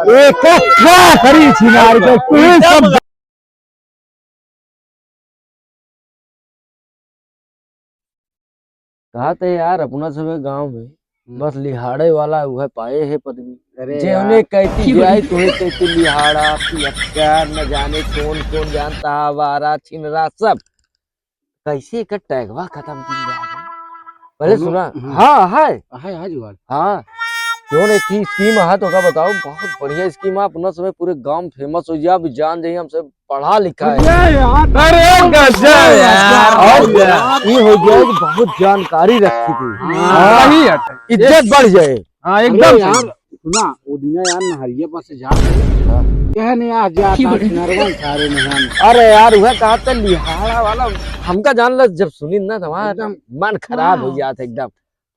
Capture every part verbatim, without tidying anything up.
एक का करी छिनार के, तू सब। कहा थे यार, अपना सबे गांव में हम्म। बस लिहाड़े वाला उहे पाए है पदवी। अरे जेवने यार। कहती जाए तो कहती लिहाड़ा, पियक्का, न जाने कौन कौन जानता है, आवारा, छिनरा, सब। कैसे एकर टैगवा खत्म की जाए? पहले कौनो सुना। हम्म। हाँ, है। है, है जुगाड़। हाँ। कौन एक ही स्कीम है तो का बताओ, बहुत बढ़िया स्कीम है, अपना समय पूरे गांव फेमस हो जाए, अभी जान जाइए हमसे पढ़ा लिखा है। अरे यार, अरे गजब यार। और ये हो गया कि बहुत जानकारी रखी थी। हाँ। हाँ। सही है। इज्जत बढ़ जाए। हाँ, एकदम अरे सही। यार, सुना, वो दिना यार नहरिया पर से जात रहे। हाँ। कहे नहीं आज जात, आज नरवन सारे नहान। अरे यार, वह कहा था लिहाड़ा वाला, हमका जान ल जब सुनी ना तो हमारा एकदम। मन खराब हो हाँ। जात एकदम।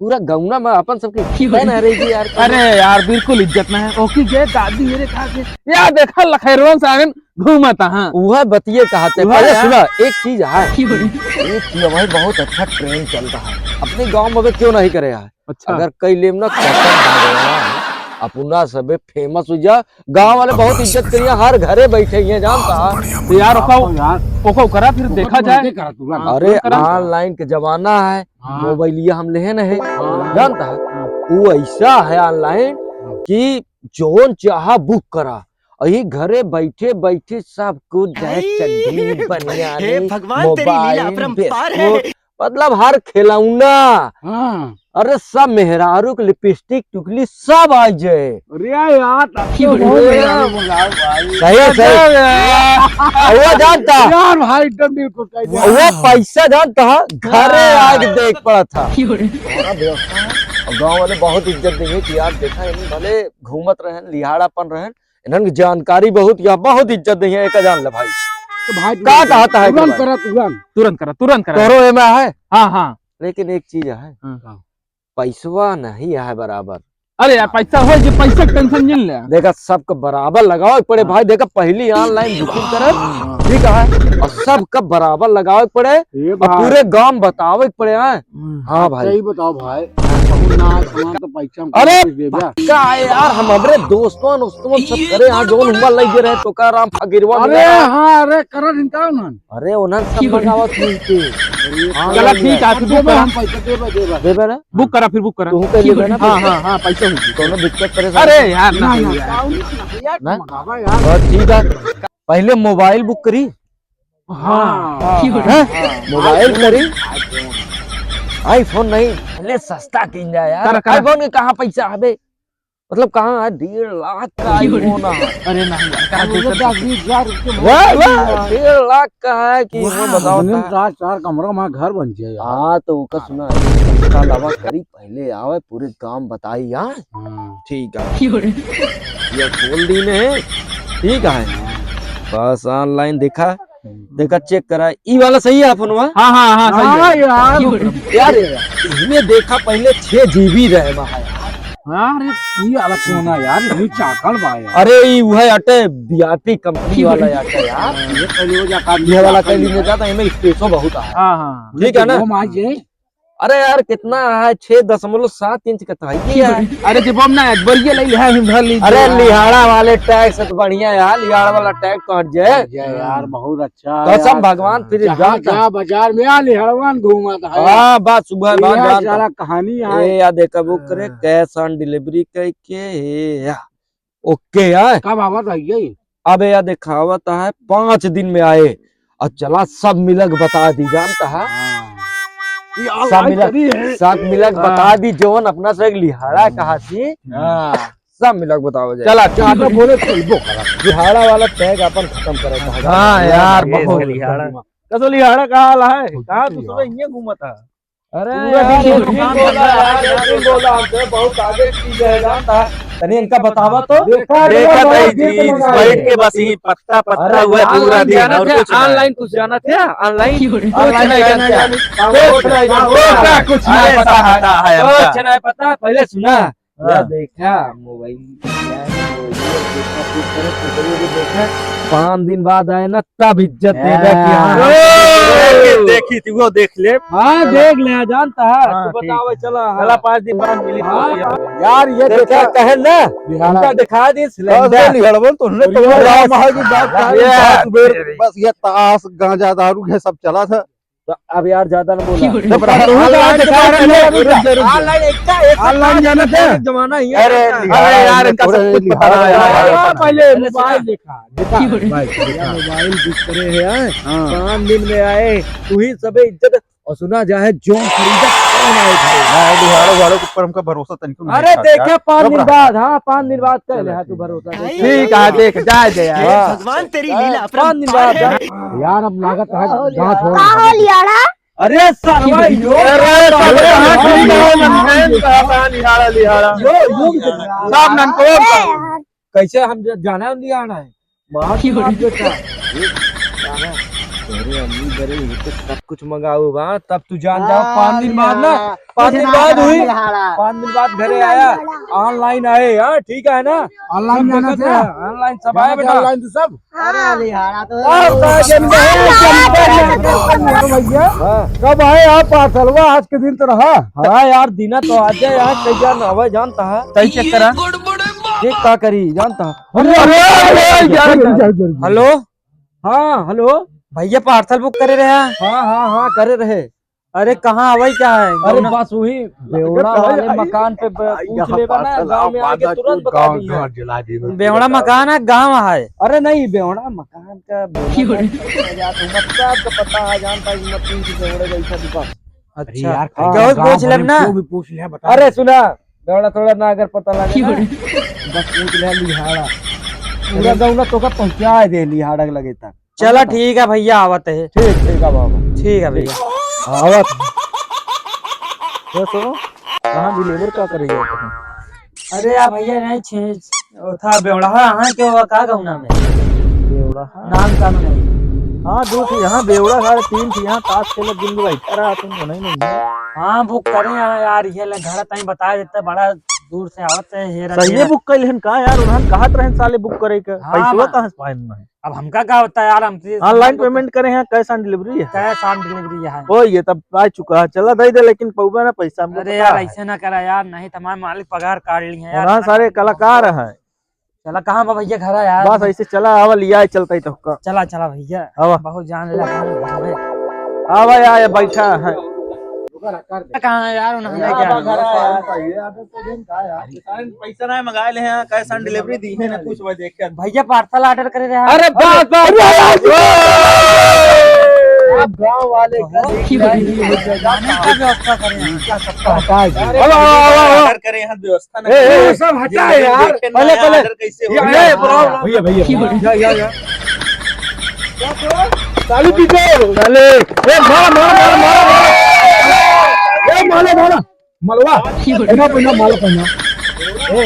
पूरा गौना में अपन सबके इज्जत ना रही थी यार। अरे यार, बिल्कुल इज्जत ना है। ओकी गे दादी मेरे कहा से, "या देखा लखैरवन सारे घूमत हैं।" वह बतिये कहा थे। वह पहले यार। सुना, एक चीज है। एक चीज भाई, बहुत अच्छा ट्रेंड चल रहा है। अपने गांव में भी क्यों नहीं करे है? अच्छा। अगर कई लेम ना, कसम भगवान, अपना सबे फेमस हो जा। गांव वाले बहुत इज्जत करिए, हर घरे बैठे हैं, जानता है? तो यार, ओका, यार। ओका करा, फिर देखा जाए। करा तुरंत। अरे, तुरंत करा। ऑनलाइन के जमाना है, हाँ। मोबाइलिया हम लेहे न है, हाँ। जानता है? हाँ। वो ऐसा है ऑनलाइन हाँ। कि जौन चाहा बुक करा, और ये घरे बैठे बैठे सब कुछ, चाहे चड्ढी, बनियानी, हे भगवान, तेरी लीला मोबाइल, अपरंपार है। बिस्कुट, मतलब हर खिलौना। हाँ। अरे सब मेहरारू के लिपस्टिक टुकली सब आ जाए। अरे यार, तब तो बहुत मजा आवे। सही है, सही। गजब यार। और वो जानता। यार भाई, एकदम दिल खुश कर दिया। वो पैसा जानता है, घरे हाँ। आके देख पड़ा था। हमारा व्यवस्था है। और गांव वाले बहुत इज्जत देंगे कि यार देखा, इन्हें भले घूमत रहन, लिहाड़ापन रहन, इन्हन की जानकारी बहुत, या बहुत इज्जत नहीं है, एका जान ले भाई। तो भाई, का कहता है तुरंत करा, तुरंत। तुरंत करा, तुरंत करा। तोरो एमे है? हाँ, हाँ। लेकिन एक चीज है, हाँ। पैसवा नहीं है बराबर। अरे यार, पैसा हो जे, पैसा के टेंशन नहीं ले। देखा, सबके बराबर लगावे के पड़े हाँ। भाई। देखा, पहली ऑनलाइन बुकिंग करे, हाँ। ठीक है, और सबके बराबर लगावे के पड़े, ये और बात। पूरे गांव बतावे के पड़े हैं। हम्म। हाँ भाई। सही बताओ भाई, हम ना, हम तो पैसा हम अरे कुछ देबे। पक्का है यार, हम हमरे दोस्तों, दोस्तों सब करे, हाँ, जोन हुआ लग रहे, तो का राम फकीरवा अरे मिला। हाँ, अरे करत इनका उन्हन। अरे उन्हन सब मंगावत मिलते। अरे हाँ, चला लग ठीक गया। है, फिर देबे बुक करा। हम पैसा देबे, देबे। देबे ना? बुक करा, फिर बुक करा। तू कर लेबे ना हाँ, पैसा। हाँ, हाँ, पैसा हो गया। कोनो दिक्कत परेशानी अरे यार, ना, ना, ना, यार। ना, ना, यार, ना? मंगावा यार। बस ठीक है, पहले मोबाइल बुक करी। हाँ। हाँ, हैं? हाँ। मोबाइल करी? iPhone नहीं, पहले सस्ता किन जाए यार। करा, करा। iPhone के कहाँ पैसा हबे? मतलब कहाँ है? डेढ़ लाख का iPhone है। अरे नहीं यार, करा अरे दो सौ दस बीस हजार रुपये वाह, वाह, डेढ़ लाख का है कि वो बताओ ना। चार, चार कमरा में घर बन जाए यार। हाँ, तो ओका सुना है, सस्ता लावा करी, पहले आवे, पूरे काम बताई यार। हाँ। ठीक है। ये खोल दी ने, ठीक है। बस ऑनलाइन देखा, देखा, चेक करा, ई वाला सही है फोनवा? हाँ, हाँ, हाँ, सही हाँ, है। यार। यार, इसमें देखा पहले छह GB रहे बा यार। हाँ, अरे, ई वाला कौन है यार? ई चाकल बा यार। अरे, ई उहे अटे, VIP कंपनी वाला अटे यार। ये पहले वो जाकर ये वाला चाकल कह लीजिए, है। ज्यादा इनमें स्पेसो बहुत है। हाँ, हाँ। ठीक है ना? वो मार जे। अरे यार, कितना है? छह दशमलव सात इंच का तो है ही है। अरे जब हम ना एक बार ये ले लिया, हम भर लीजिए। अरे लिहाड़ा वाले टैग से तो बढ़िया यार, लिहाड़ा वाला टैग काट जे। ये यार बहुत अच्छा है कसम यार। भगवान, फिर जहाँ जान जा बाजार में आ लिहाड़वान घूमत है। हाँ, बस सुबह ये बात यार जानता। सारा कहानी है। ए यार, देखा वो करे, हाँ। Cash on delivery कह के, ए यार। OK यार। कब आवत है ये? अबे यार, दिखावत है पाँच दिन में आए। और चला सब मिलक बता दी, जानता है? हाँ। ये सब ऑनलाइन मिलक, करी है। सब मिलक हाँ। बता दी, जौन अपना से एक लिहाड़ा कहा थी। हाँ। सब मिलक बतावा जाए। चला, चाहता बोले चलबो करा। लिहाड़ा वाला टैग अपन खत्म करे कहा हाँ जाए। यार, ये बहुत लिहाड़ा। कसो लिहाड़ा का हाल है? कहाँ तू सुबह ये घूमत है? अरे पूरा यार, दिन ये दुकान दुकान धंधा यार, है, ये दिन बोला हमसे, बहुत आगे की चीज है, जानता है? तनी इनका बतावा तो। देखा देखा देखा नहीं देखा जी, देखा बैठ के बस ये पत्ता पत्ता अरे हुआ यार, पूरा दिन, जानत और है, कुछ नहीं। ऑनलाइन कुछ जानत है? ऑनलाइन? कुछ ऑनलाइन नहीं जानत है। जानत है। कुछ नहीं जानत है। कुछ नहीं अरे पता है। पता है हमका। कुछ नहीं पता, पहले सुना। हाँ। या देखा मोबाइल, या मोबाइल देखा, कुछ करे, कुछ करे, कुछ देखा। पाँच दिन बाद आए ना, तब इज्जत देगा कि हाँ। हाँ। देखी, देखी थी, वो देख ले। हाँ, चला। देख ले, जानता है। हाँ, तू ठीक बताओ, है। चला, हाँ। चला, पाँच दिन बाद मिली हाँ, तो। यार, ये देखा, देखा, कहे ना, बिहार उनका दिखा दी कहाँ से सिलेंडर। लिहड़बन, तुमने तो अरे, राम महाराज की बात कहा, ये बात सुबेर, तेरी। बस ये ताश, गांजा, दारू, ये सब चला था। तो अब यार, ज्यादा ना बोला। जब रात online online के बारे में, रुक जा, रुक जा। Online एक का, एक का online जाना था। जमाना ही है। अरे, अरे यार, इनका सब कुछ पता है यार। हाँ, पहले mobile देखा, देखा। भाई, भैया mobile book करे हैं, हाँ। पाँच दिन में आए, तू ही सबे इज्जत और सुना जाए, जो खरीदा, कौन आए भाई? ना, बिहार वालों के ऊपर हमका भरोसा तनिको नहीं अरे, था देखे यार। पाँच दिन बाद, हाँ, पाँच दिन बाद कह ले, हाँ, तू भरोसा देख। ठीक है, देख, जा, जा यार। हाँ। भगवान तेरी लीला पाँच दिन बाद अपरंपार है। जा। यार, अब लागत है, गाँव छोड़। का हो लियाड़ा? अरे, सरवा, यो अरे, का सरवा, हो हाँ, लियाड़ा? ठीक है, मन में कहता है, लिहाड़ा, लिहाड़ा। यो, यो भी देखा। सब ननकवा अरे, कैसे हम ज-, जाना है, लियाड़ा है। मार की मार देता। अरे, अम्मी, बड़े, ये तो सब कुछ मंगाओ बा, तब तू जान जाओ, हाँ, पाँच दिन बाद ना, हाँ। पाँच दिन बाद हुई, पाँच दिन बाद घरे आया, online आए, हाँ, ठीक है ना? Online सब जाना देखत था। है, online सब आए बेटा। Online तू सब? अरे, लिहाड़ा तो सब का जन बहे, जन बहे, भैया। हाँ। कब आए आप पार्सलवा? आज के दिन तो रहा। हाँ यार, दीना तो आज है यार, कई जान आवे जानता है। सही check करा। ये का करी जानता है? अरे, अरे, अरे, अरे, अरे, अरे, अरे, अरे। Hello। हाँ, hello। भैया, parcel book करे रहे हैं? हाँ, हाँ, हाँ, करे रहे। अरे, कहाँ आवै क्या है? अरे, बस वही बेवड़ा वाले मकान पे ब-, पूछ लेबा ना, गाँव में आके तुरंत बता दिए। बेवड़ा मकान है, गाँव है? अरे नहीं, बेवड़ा मकान का बोला था, मतलब आपको पता है, जानता है कि मत पूछ, बेवड़े जैसा दुकान। अच्छा, अरे यार, हाँ, गाँव पूछ लेब ना। अरे सुना, थोड़ा थोड़ा ना अगर पता लगे ना, बस पूछ ले लिहाड़ा। पूरा गौना तोका पहुँचा दे लिहाड़ा के लगे तक। चला ठीक है भैया, आवत है। ठीक, ठीक है बाबा। ठीक है भैया। आवत है। ये सुनो, कहाँ deliver का करेगा? अरे यार भैया, नहीं छे, वो था बेवड़ा, हाँ, क्यों हुआ, का गौना में? बेवड़ा, हाँ। नाम का नहीं? हाँ, दो थे यहाँ, बेवड़ा साढ़े तीन थे यहाँ, ताश खेलत दिन में बैठा रहा, तुम तो नहीं, नहीं। हाँ, book करे हैं यार, ये ले घर ताई बता देते, बड़ा दूर से आवत है, हेरा सही है, तेरा। Book कैले हन का यार, उन्हन कहत रहन साले book करे के, हाँ, पैसवा कहाँ से पाए उन्हन? अब हमका का होता है यार, हमसे online payment करे हैं, cash on delivery है? Cash on delivery है। ओ, ये तब आ चुका है, चला दे दे, लेकिन पौबे ना पैसा हमको अरे पता यार, है। ऐसे ना करा यार, नहीं तो हमारे मालिक पगार काट ली है यार। हाँ, सारे कलाकार हैं। चला, कहाँ बा भैया घर है यार? बस ऐसे चला, आवा लिया चलता ही तो का। चला, चला भैया। आवा। बहुत जान ले हमारे घर में। आवा यार, ये बैठा है। कहाँ है यार, उन्होंने क्या? पैसा ना मंगा ले हैं, cash on delivery दी है ना, कुछ वो देख के। भैया parcel order करे रहे हैं। अरे बस, बस, अरे, बस। आप गांव वाले का देख रहे हैं, ये हो गया। जाने का व्यवस्था करें हैं। क्या सबका हटा है? अरे, order करे हैं, व्यवस्था ना ए, ए, करें। सब हटा ये यार। देखे ना पहले, यार, पहले। Order कैसे हो ये, गया? ये, बुलाओ, बुलाओ। भैया, भैया, भैया। या, या, या। चालू कीजिए। चले। ए, मारा, मारा, मारा, मारा, मारा। ए, मारा, मारा। मलवा। पहिना, पहिना, माला पहिना। ए, ए।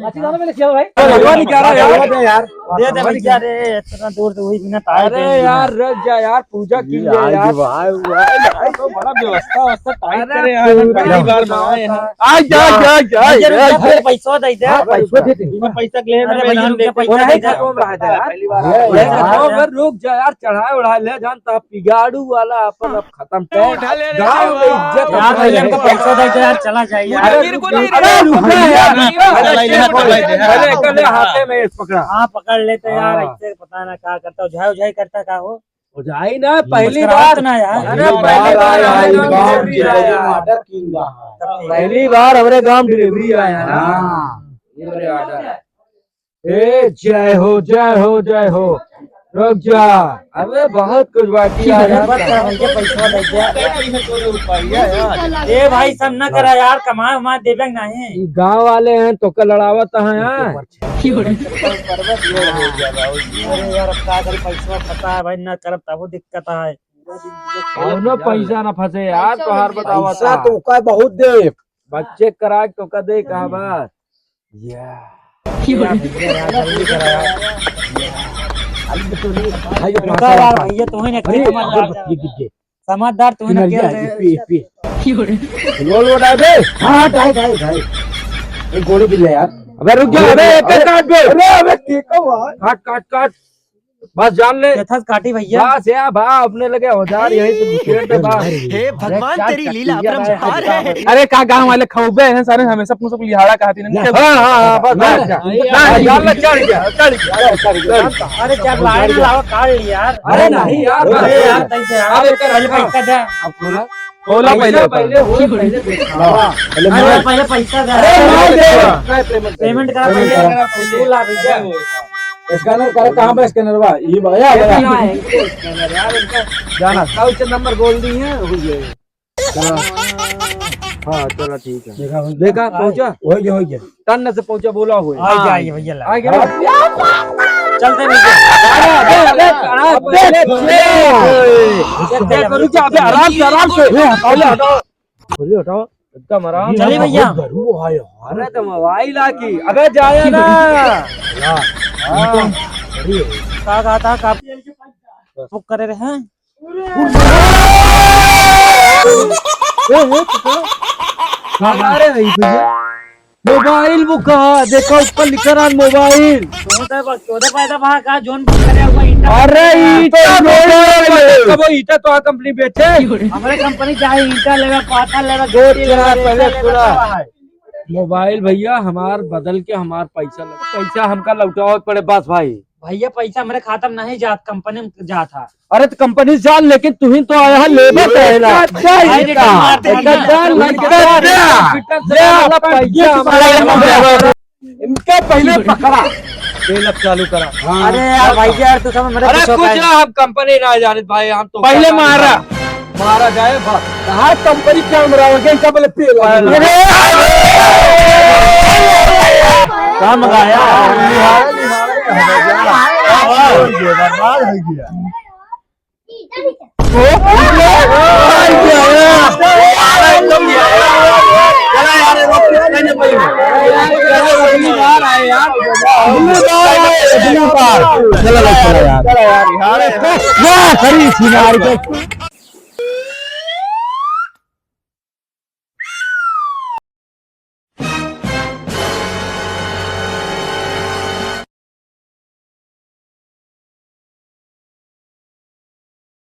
अच्छी गाना मैंने किया भाई। मलवा नहीं क्या रहा यार? मलवा दे यार। दे दे भैया रे, इतना दूर से वही बिना तार अरे के यार, रुक जा यार, पूजा की ये ले आज यार। भाई, भाई, भाई। तो बड़ा व्यवस्था, व्यवस्था tight अरे करे यार, हम पहली बार मंगाए हैं। आ जा, जा, जा, भैया, रुक जा, जा। पहले पैसा दे दे। हाँ, पैसा दे दे। इतना पैसा के लिए अरे ना भैया, मैं रुक जा, पैसा दे दे। कौन रहा था यार? पहली बार ये आया। यार, रुक जा यार, चढ़ाए उढ़ाए ले जानता, पिगाड़ू वाला अपन खत्म कर। उठा ले रे गाँव में बाबा। इज्जत यार, उठा ले। भैया, हमको पैसा दे दे यार, चला जाए यार। अरे, बिल्कुल नहीं अरे, रुक जा यार। अरे, अरे, अरे, अरे, अरे, हाथे में पकड़ा। हाँ, पकड़ लेते यार, हाँ। ऐसे पता ना क्या करता, उझाई उझाई करता का हो। उझाई ना, पहली बार ना यार। अरे, पहली बार आया, गाँव delivery आया। Order किंग का। पहली बार हमरे गाँव delivery आया ना। हाँ, ये मेरे order है। ए, जय हो, जय हो, जय हो। रुक जा। अबे, बहुत कुछ बाकी है यार। बस, बस, हमके पैसा दे दे। ए भाई, सब न करा यार, कमाए वमाए देबे नहीं। ई गाँव वाले हैं, तोका लड़ावत हैं, हाँ। अरे यार, अब का करी, पैसा फंसा है भाई, न करब तबो दिक्कत है। कौनो पैसा न फंसे यार, तोहार बतावा पैसा था। तोका बहुत दे। बच्चे करा के तोका दे, कहा बस। या। की हो रही? भैया, यार, जल्दी करा यार। अरे, तो नहीं, भाई, रुका यार, भैया, तुम्हें ना अरे, खेल मत अरे, डाल। ये गिर गए। समझदार तुम्हें ना खेल रहे। पी, पी। की हो रही? लो, लो, डाल दे। हाँ, डाल, डाल, डाल। एक गोली भी ले यार। अबे, रुक जा, अबे, एक, एक काट दे। अरे, अबे, ठीक है, भाई। काट, काट, काट। बस जान ले। केथस काटी भइया। बस या बा, अपने लगे औजार यही से घुसेड़ दे बा। हे भगवान, अरे क्या तेरी लीला करती है अपरंपार यार, है। अरे का गाँव वाले खौबे हैं सारे, हमेशा अपनों सब लिहाड़ा कहती नहीं। हाँ, हाँ, हाँ, बस, बस, बस, जान ले, चढ़ गया, चढ़ गया, चढ़ गया। अरे जब लाए ना लावा काट लिया यार। अरे नहीं यार, अरे यार, तैसे यार, अब एक पहले पैसा दे। अब खोला। खोला पहले, पहले, पहले, पहले, हाँ, पहले अरे मार। पहले पैसा दे। अरे मार दे। पेमेंट करा पहले, पेमेंट करा। फजूल आ भैया। स्कैनर करा, कहाँ बा स्कैनर बा? ये बा, या, या। यहाँ है, इनको स्कैनर यार, इनका जाना। अकाउंट नंबर बोल दी है, हो गया। हाँ। हाँ, चलो ठीक है। देखा, हो गया। देखा, पहुँचा? हो गया, हो गया। तन्ने से पहुँचा, बोला हुए। आ गया, आ गया भैया, ला। आ गया। चलते भैया। अरे, अबे, अबे, अबे, अबे, अबे, अबे, रुक जा, अबे, आराम से, आराम से। पहले हटाओ, पहले हटाओ, एकदम आराम से। चलिए भैया। अरे तो मोबाइल आ की, अबे जाया ना। हाँ। का कहा था, का बुक करे रहे हैं? अरे भाई भैया, मोबाइल बुका, देखा ऊपर लिखा रहा मोबाइल। चौदह पर, चौदह पैदा भा का जोन बुक करे हुआ ईंटा अरे बुक करे। ईंटा तो बुक करे। कबो ईंटा तो आ कंपनी बेचे। हमरे कंपनी चाहे ईंटा लेवे, पाथर लेवे, दो गिट्टी लेवे, चार रेता पहले लेवे, सुना। सब है। मोबाइल भैया हमार बदल के हमार पैसा लग-, पैसा हमका लौटावे पड़े बस भाई। भैया पैसा हमरे खाता में नहीं जात, कंपनी में जात है। अरे तो कंपनी जान, लेकिन तू ही तो आया है लेबर पहला। अरे तो मार दे एकर ना। जान, लेकर जा। ले पैसा हमारा। इनका पहले पकड़ा। तेल अब चालू करा। हाँ। अरे यार भाई यार, तू समझ मेरे अरे कुछ कुछ होता है। ना, हम कंपनी ना जाने भाई, हम तो पहले मारा। मारा जाए बस। कहाँ कंपनी कैमरा हो गया, इनका पहले तेल आ गया। अरे! काम आया। बर्बाद हो गया। चला, चला यार। वाह, खरी थी ना, अरे,